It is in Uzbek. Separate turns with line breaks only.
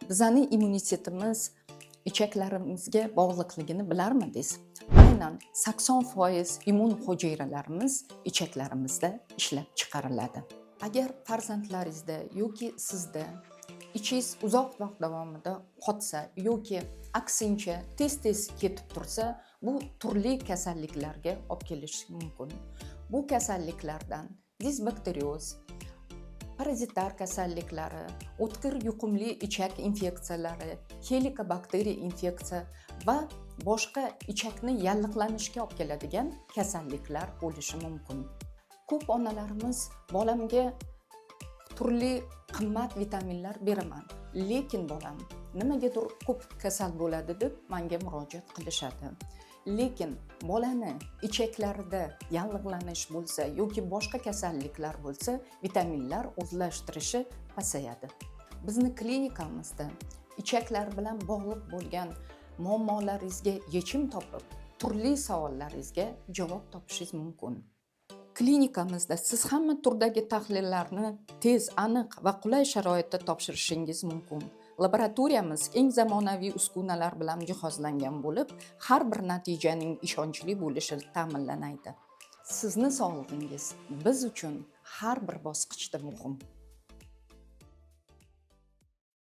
Bizani immunitetimiz ichaklarimizga bog'liqligini bilarmidingiz? Aynan 80% immun hujayralarimiz ichaklarimizda ishlab chiqariladi. Agar farzandlaringizda yoki sizda ichingiz uzoq vaqt davomida qotsa yoki aksincha tez-tez ketib tursa, bu turli kasalliklarga olib kelishi mumkin. Bu kasalliklardan disbakterioz, parazitar kasalliklari, o'tkir yuqumli ichak infeksiyalari, helikobakteriya infeksiya va boshqa ichakni yallig'lanishga olib keladigan kasalliklar bo'lishi mumkin. Ko'p onalarimiz bolamga turli qimmat vitaminlar beraman, lekin bolam nimagadir ko'p kasal bo'ladi deb menga murojaat qilishadi. Lekin bolani ichaklarida yallig'lanish bo'lsa yoki boshqa kasalliklar bo'lsa, vitaminlar o'zlashtirishi pasayadi. Bizni klinikamizda ichaklar bilan bog'liq bo'lgan muammolaringizga yechim topib, turli savollaringizga javob topishingiz mumkin. Klinikamizda siz hamma turdagi tahlillarni tez, aniq va qulay sharoitda topshirishingiz mumkin. Laboratoriyamiz eng zamonaviy uskunalar bilan jihozlangan bo'lib, har bir natijaning ishonchli bo'lishi ta'minlanadi. Sizni sog'lig'ingiz biz uchun har bir bosqichda muhim.